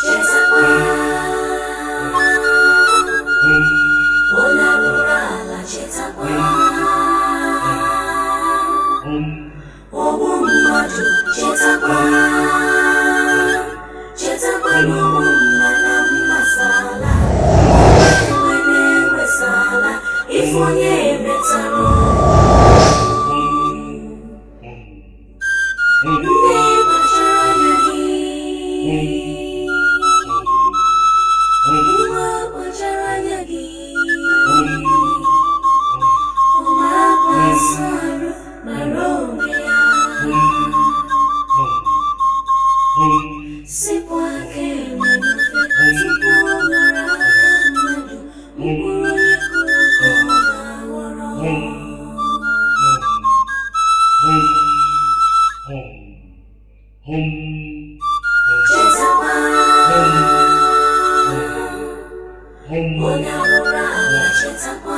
Chetakwa, onye arụrụ ala, chetakwa, ogbu mmadụ, chetakwa, chetakwa na ogbu mma na mmasala enwe na-enwesala ife onye metara. Nne, kpachara anya gị. Nwa, kpachara anya gị. Ụmụaka arụ mara onwe ya, sipụ aka enwe n'ofe tupu ọ ghọrọ aka mmadụ. Mkpụrụ onye kụrụ ka ọ ga-aghọrọ. Chetakwa, onye arụrụ ala, chetakwa,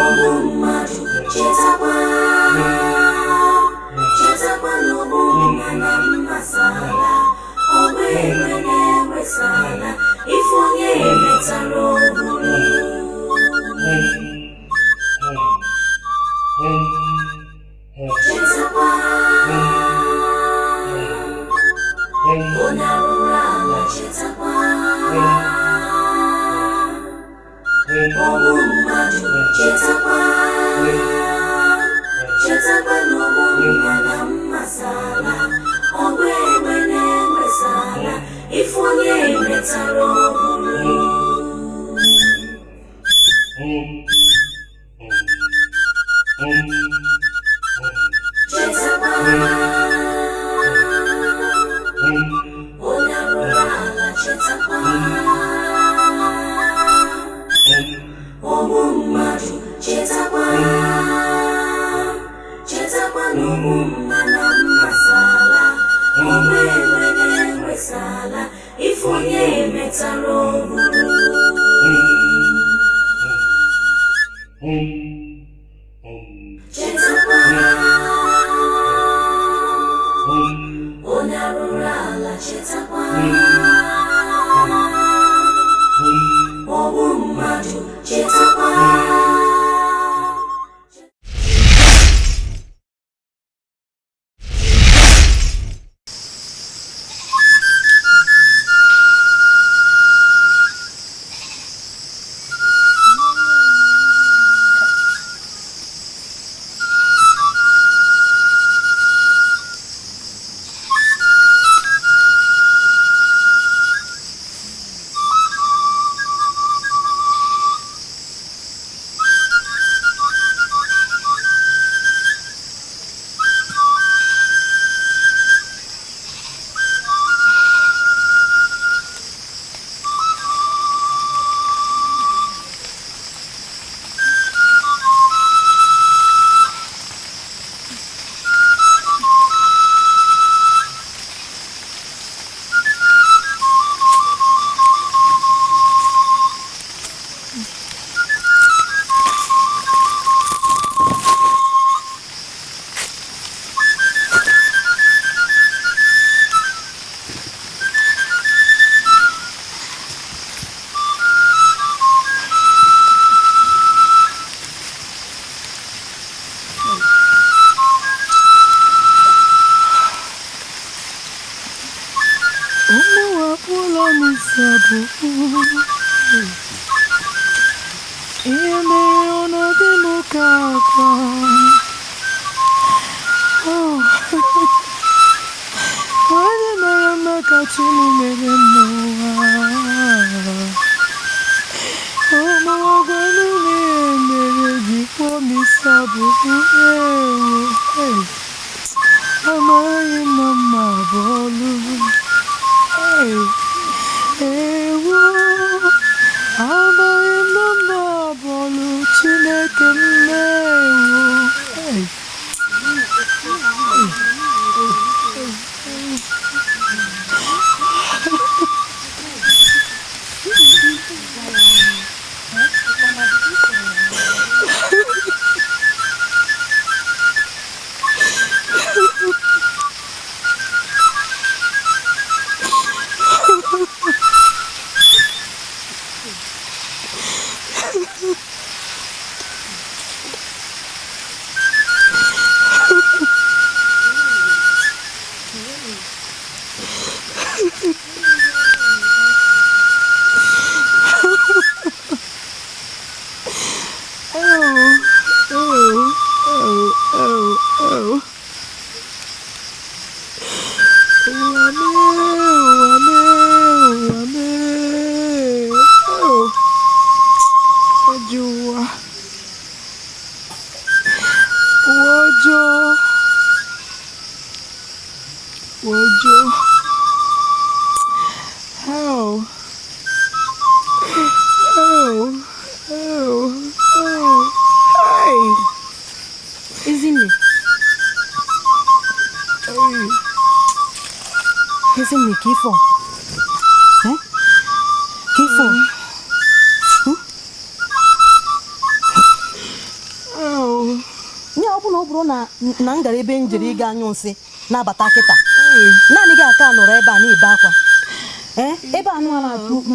ogbu mmadụ, chetakwa, chetakwa na ogbu mma na mmasala ọgba enwe na-enwesala ife onye metara oburu. Chetakwa, onye arụrụ ala, chetakwa, ogbu mmadụ, chetakwa, chetakwa na ogbu mma na mmasala ọgba egbe na-enwesala ife onye metara oburu. Chetakwa, onye arụrụ ala, chetakwa, ogbu mmadụ, chetakwa, chetakwa na ogbu mma na mmasala ọgba egbe na-enwesala ife onye metara oburu. Chetakwa, onye arụrụ ala, chetakwa, ogbu mmadụ, chetakwa. Ụmụ akpụla m isi abụọ. Ihe mere ọ na-adị m ka akwa. Oh. Onye mere mma ka chi m mere m n'ụwa. Ụmụ ọgwanụ m ihe mere ji kpụọ m isi abụọ. Ewo. Hey. Amaghị m na mma bụ ọlụ. Hey. Ewo, amaghị m na mma bụ ọlụ Chineke m na-ewo. Hey. Hey. Hey. Hey. Oh, oh, oh, oh, oh. Ụwa mee, ụwa mee, ụwa mee. Oh, ajọ ụwa. Ụwa ọjọọ. Ụwa ọjọọ. Oh. Oh, oh, oh. Hey. Ezinne. Hey. Ezinne, ka ifo. Eh? Ka ifo. Oh. Nye ọ bụrụ na na m gara ebe m jere ịga anyụ nsị na-abata kịta. Hey. Naanị gị aka nọrọ ebe a na-ebe akwa. Eh? Ebe anụ a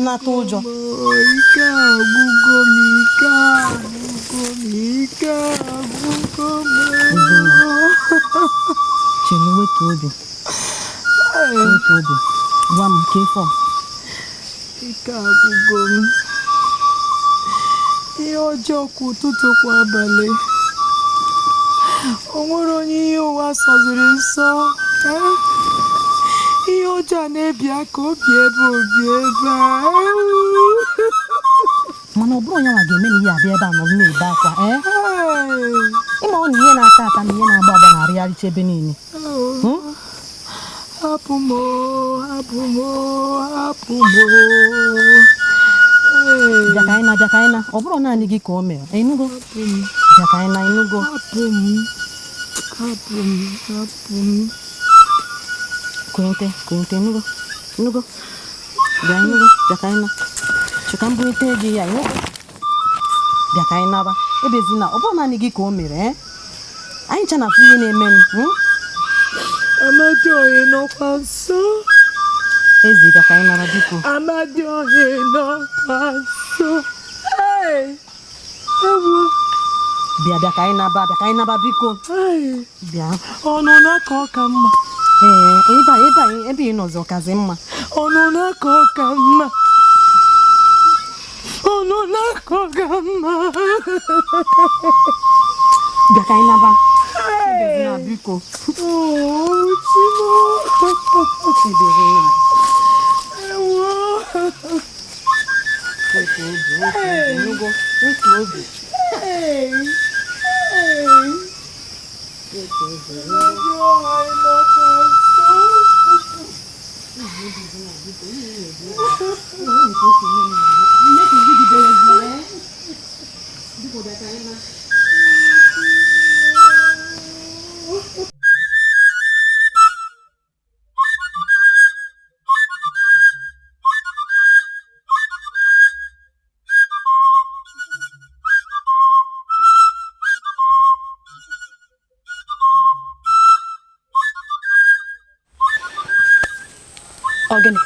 na-atụ ụjọ. Oh, ike agwụgo m, ike agwụgo m, ike agwụgo m. Chelu, wetu obi. Hey. Wetu obi. Gwa m ka ifo. Ike agwụgo m. Ihe ọjọọ kwa ụtụtụ kwa abalị. O nwere onye ihe ụwa sọziri nsọ. Eh? Ihe ọjọọ a na-ebi aka obi ebe obi ebe a. Mana ọ bụrụ onye nwa ga-eme na ihe abịa ebe a nọrọ na-ebe akwa. Eh? Hey. Ịma ọ na ihe na-ata ata na ihe na-agba agba na-arịgharịcha ebe niile. Oh. Hapụ m o, hapụ m o, hapụ m o. Hey. Bịa ka anyị na, bịa ka anyị na. Ọ bụrụ naanị gị ka o mere. Ịnụgo? Hapụ m. Bịa ka anyị na, ịnụgo? Hapụ m. Hapụ m. Hapụ m. Kwente, kwente, ịnụgo? Ịnụgo? Bịa, ịnụgo? Bịa ka anyị na. Chọ ka m bulite gị ya, ịnụgo? Bịa ka anyị naba. Ebezina, ọ bụrụ naanị gị ka o mere, eh? Anyị ncha na-afụ ihe na-emenụ. Amadioha nọkwa nso. Eze, bịa ka anyị naba, biko. Amadioha nọkwa nso. Hey! Ewo. Bịa, bịa ka anyị naba, bịa ka anyị naba, biko. Hey! Bịa. Ọnụna ka ọ ka mma. Ee, ebe a, ebe a, ebe ị nọzi ọkazi mma. Ọnụna ka ọ ka mma. Ọnụna ka ọ ka mma. Bịa ka anyị naba. Ebezina, biko. Oh, Chimo. Ebezina. Ewo. Wetu obi, wetu obi, ịnụgo? Wetu obi. Hey! Hey! Wetu obi. Amadioha nọkwa nso. Ọ gịnị?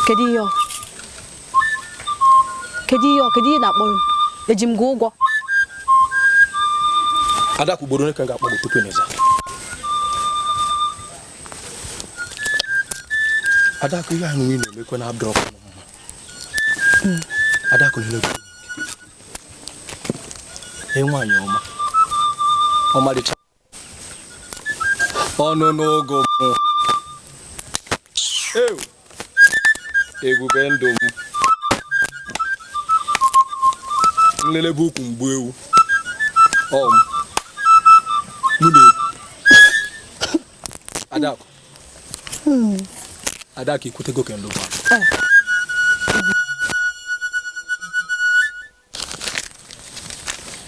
Kedu ihe ọ? Kedu ihe ọ? Kedu ihe ị na-akpọrọ m? Eji m gị ụgwọ? Adakụ, ugboro ole ka m ga-akpọ gị tupu ị na-eza? Adakụ, ihe ahụ ị na-emekwa na abdọ ọkụ mma. Adakụ, lele gị. Ee, nwaanyị ọma. Ọmalịcha. Ọnụ n'ogo mụ. Ew! Ebube ndụ m. Nlelebe ukwu mgbu ewu. Ọ m. Mụ na-ekwu. Adakụ. Adakụ, ikwutego ka ndụ bụ.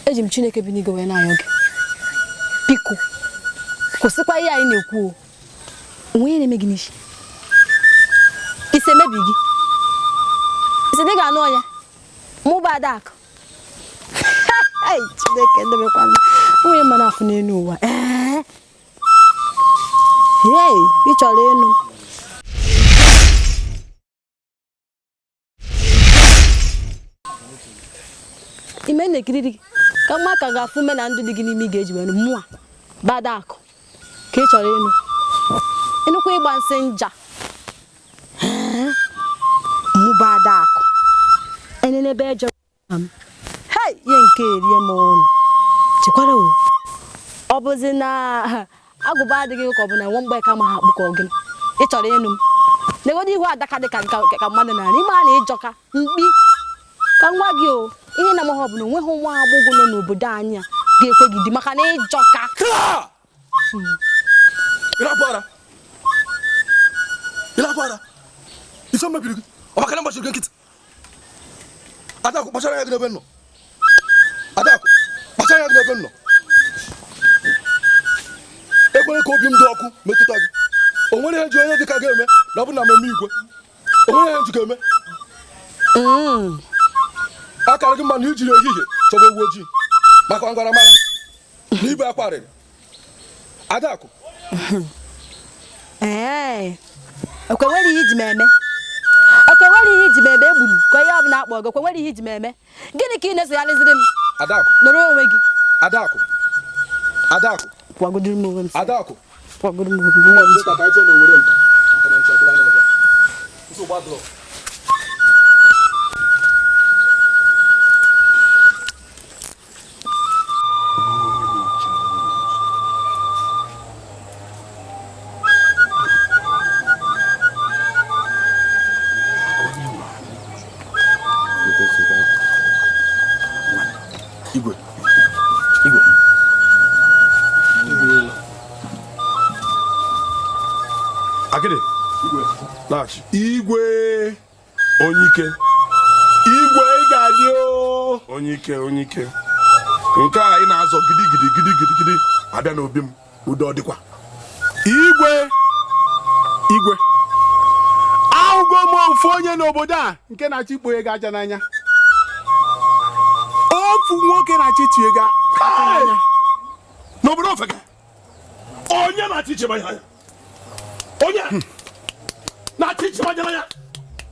Eji m Chineke bi n'igwe wee na-ayọ gị. Biko, kwụsịkwa ihe anyị na-ekwu o. Onwe ihe na-eme gị n'isi. Ise mebi gị. Ise dị ga-anụ onye. Mụ bụ Adakụ. Ei, Chineke ndebekwanụ. Nwunye mma na-afụ n'elu ụwa. Ee. Hey, ị chọrọ ịnụ. Ime na-ekiriri gị ka mma ka ga-afụ ume na ndụ dị gị n'ime ị ga-eji wee nụ mụa bụ Adakụ ka ị chọrọ ịnụ. Ịnụkwa ịgba nsị nja. Enenebe ejọ m. Hei, ihe nke erie m ọnụ. Chekwara o. Ọ bụzi na agụba adịghị ka ọ bụ na nwa mgbe ka ma ha akpụ ka ọ gịnị? Ị chọrọ ịnụ m? Negodo ihu adaka dị ka mmadụ na ime a na ịjọka mkpi ka nwa gị o ihe na amaghị ọ bụ na onweghị nwa agbọghọ nọ n'obodo anyị a ga-ekwe gị di maka na ịjọka. Ịrapụ ara ife mebiri gị ọ maka na mgbachiri gị nkịtị. Adakụ, kpachara anya gị n'ebe nọ. Adakụ, kpachara anya gị n'ebe nọ. Ekwere ka obi m dị ọkụ metụta gị. O nwere ihe ji onye dị ka gị eme na ọ bụ na mmemme igwe. O nwere ihe njikọ eme. Akara gị mma na ijiri ehihie chọba ewu ojii maka ngwara mara na ibe akwa arịrị. Adakụ. Ee, ekwe nwere ihe iji m eme. Ekwe nwere ihe iji m eme egburu ka ihe ọbụla akpọ gị. Ekwe nwere ihe iji m eme. Gịnị ka ị na-esogharịziri m? Adakụ. Nọrọ onwe gị. Adakụ. Adakụ. Kwagodoro m onwe m. Adakụ. Kwagodoro m onwe m. Ka anyị chọọ na Owerre nta maka na ncha gwụla n'ọhịa. Nsogbu adịrọ. Igwe. Igwe. Akịdị. Igwe. Laghachi. Igwe. Onye ike. Igwe ị ga-adị o. Onye ike, onye ike. Nke a ị na-azọ gidi gidi gidi gidi gidi abịa n'obi m, udo ọ dịkwa. Igwe. Igwe. Ahụgo m ofu onye n'obodo a nke na-achọ ikpo ego aja n'anya. Ofu nwoke na-achọ itinye ego aja n'anya. N'obodo ofeke. Onye na-achọ ichebe anya anya. Onye na-achọ ichebe anya anya.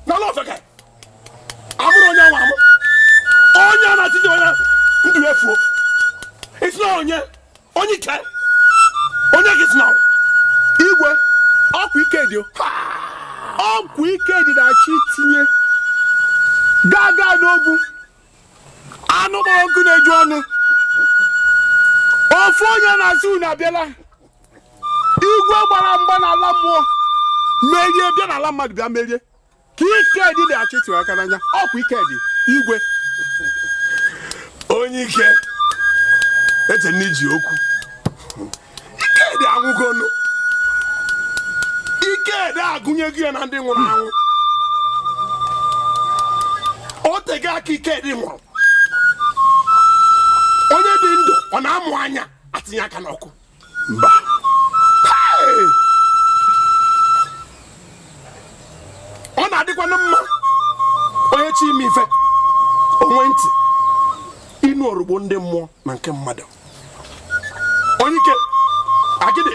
N'ala ofeke. Amụrụ onye ahụ amụ. Onye na-achọ ichebe anya ndụ ya efuo. Isi na onye onye ike. Onye gị si na Igwe, ọkwa ike dị o. Ọkwa ike dị na-achọ itinye gaa n'ogwu. Anụ gbara nkụ na-eju ọnụ. Ofu onye na-asị unu abịala. Igwe gbara mgba n'ala mmụọ merie bịa n'ala mmadụ bịa merie. Ka ike dị na-achọ itinye aka n'anya. Ọkwa ike dị. Igwe. Onye ike. Eche na iji okwu. Ike dị anwụgonu. Ike dị agụnyego ya na ndị nwụrụ anwụ. O tego aka ike dị nwụrụ. Onye dị ndụ ọ na-amụ anya atinye aka n'ọkụ. Mba. Hey! Ọ na-adịkwanụ mma onye chi ime ife onwe ntị ịnụ orugbo ndị mmụọ na nke mmadụ. Onye ike, Akịdị.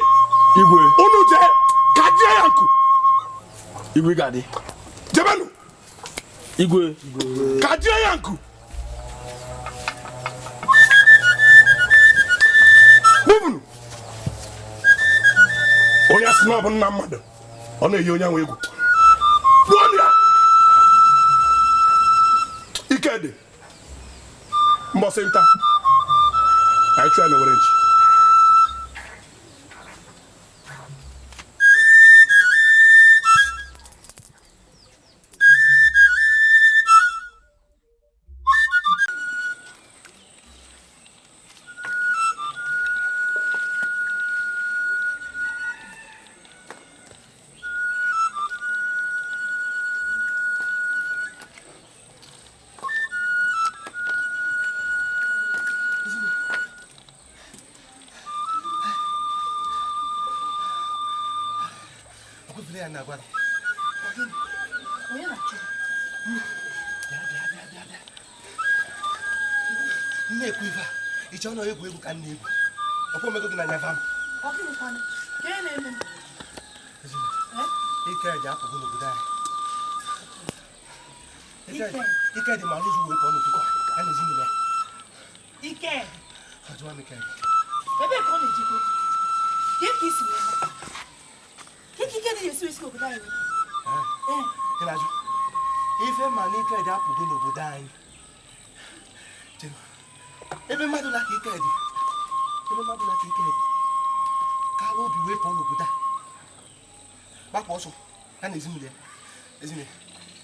Igwe. Unu jee ka jie ya nku. Igwe ga-adị. Jebenu. Igwe. Ka jie ya nku. Bubunu. Onye asị na ọ bụ nna mmadụ, ọ na-eyi onye ahụ egwu. Gbuo ya. Ike dị. Mbọsị nta. Anyị chụọ ya n'Owerre nchi. Na-ekwu ife a, ị chọọ na egwu egwu ka m na-egwu. Ọkwa omego gị n'anya vam. Ike ji apụgo n'obodo anyị. Ike dị ma n'ụzọ wee pụọ n'otu a na ezinụlọ ya. Ike. Ajụwa m ike. Ebe ka ọ na-ejikwa? Ka isi wee ike dị esi esi n'obodo anyị. Ị na-ajụ? Ife ma na Ikedị apụgo n'obodo anyị. Chere, ebe mmadụ na ka Ikedị, ebe mmadụ na ka Ikedị kara obi wee pụọ n'obodo a, gbapụ ọsọ ya na ezinụlọ ya. Ezinụlọ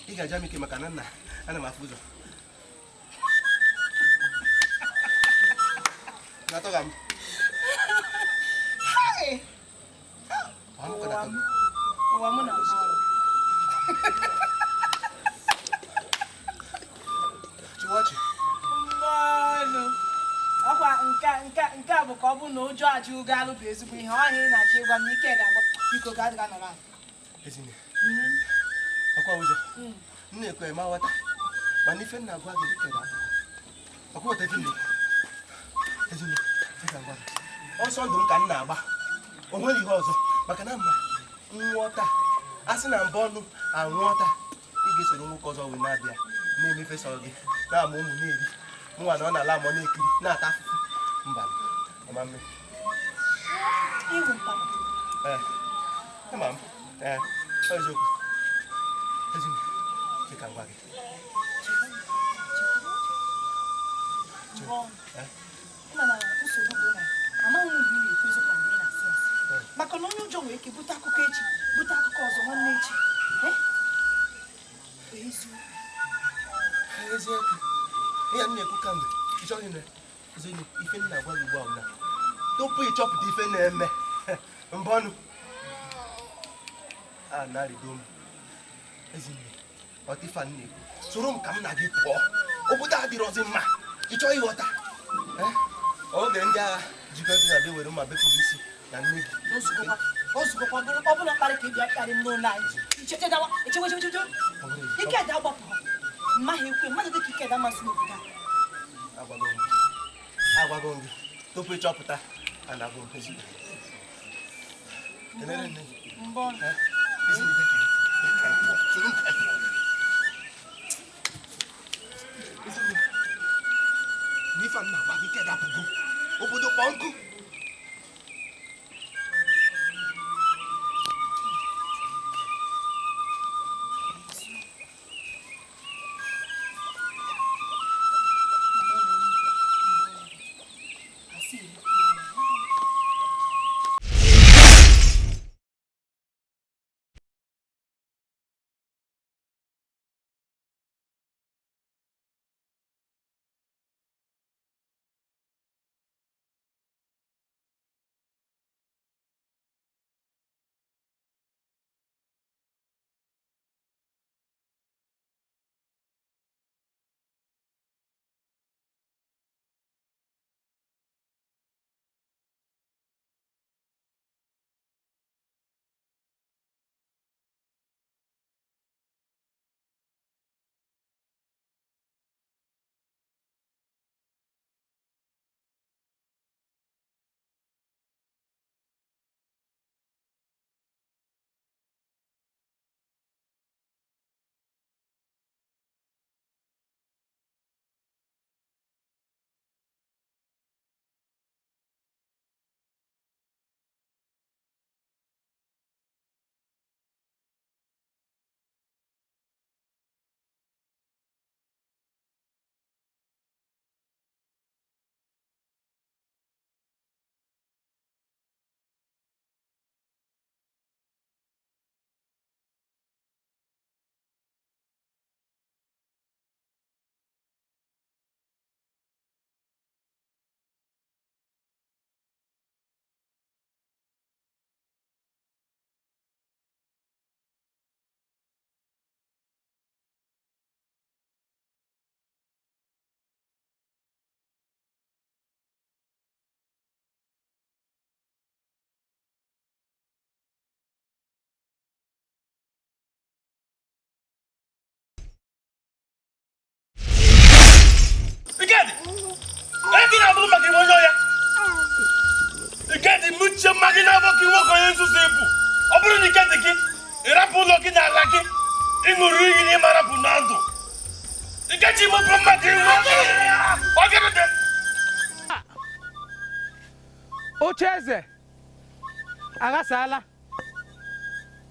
ị ga-aja m ike maka na nna ana m afụ ụzọ. Na-atọga m. Ụwa mụ na Chịwa ọchị. Mmanụ. Ọkwa nke a bụ ka ọ bụ na ụjọ ajụ galụ bụ ezigbo ihe ọhịa ị na-achọ ịgwa m na ike ga-agba biko ga adịga nọrọ ala. Ezinne, ọkwa ụjọ m na-ekwe ma ghọta, mana ife m na-agwa gị, Ikedị apụgo. Ọkwa ghọta ife m na-ekwu. Ezinne, ife ka m gwa gị, ọsọ ndụ m ka m na-agba, o nwere ihe ọzọ, maka na mma nwụọ taa, a sị na mbụ ọnụ anwụọ taa, ị ga-esoro nwoke ọzọ wee na-abịa na-emefe sọ gị, na-ama ụmụ na-eri mụnwa na ọ na-ala ma ọ na-ekiri na-ata afụfụ. Mba, ọma mme. Iwu mpama. Ee, ama m. Ee, ọ eziokwu. Ezinne, dị ka m gwa gị. Mbụ ọnụ. Ịma na nsogbu bụ na amaghị m mgbe ị na-ekwu eziokwu na mgbe ị na-asị asị, maka na onye ụjọ nwere ike bute akụkọ echi, bute akụkọ ọzọ nwanne echi. Eh? Eziokwu. Eziokwu ihe m na-ekwu kamgbe, ị chọghị ime. Ezinne, ife m na-agwa gị ugbu a bụ na tupu ị chọpụta ife na-eme mbọnụ a na-arịgo m. Ezinne, ọtịfa m na-ekwu, soro m ka m na gị pụọ. Obodo a dịrọzi mma. Ị chọghị ịghọta. Eh? Oge ndị agha jikọta na-abịa were mma bepụ gị isi na nne gị. Ozugbo ozugbo bụrụ ọ bụla mkparị ka ị bịa kparị m n'ụlọ anyị, ichechedawa echewe echewe echewe. Ikedị agbapụrụ mmaghị ekwe mmadụ dịka Ikedị amasị n'obodo a. Agwago m gị, agwago m gị, tupu ịchọpụta a na-agwa m. Ezigbo kenere nne gị. Mbọ. Eh? Ezinne, bịa ka anyị bịa ka anyị pụọ. Soro m ka anyị pụọ. Ezinne, n'ife a m na-agwa gị, Ikedị apụgo obodo kpọọ nkụ. Ikedi! Onye ka ị na-abụrụ maka iwe onye ọya? Ikedi, mụchie mma gị na-abụ ka nwoke onye nzuzu ịbụ. Ọ bụrụ na Ikedi gị, ị rapụ ụlọ gị na ala gị, ị ṅụrụ iyi na ịma rapụ na ndụ. Ikechi mụpụ mmadụ iwe. Ọ gịnị dị? Oche eze aghasala.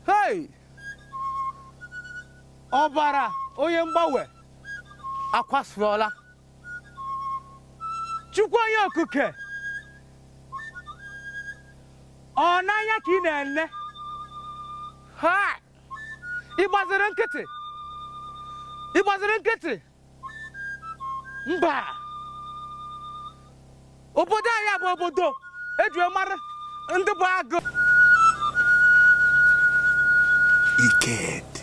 Hei, ọbara Onye mgbanwe akwasuola. Chukwu onye okike, ọ n'anya ka ị na-ene ha. Ị gbaziri nkịtị, ị gbaziri nkịtị. Mba, obodo anyị bụ obodo eji mara ndị bụ agụ. Ikedi.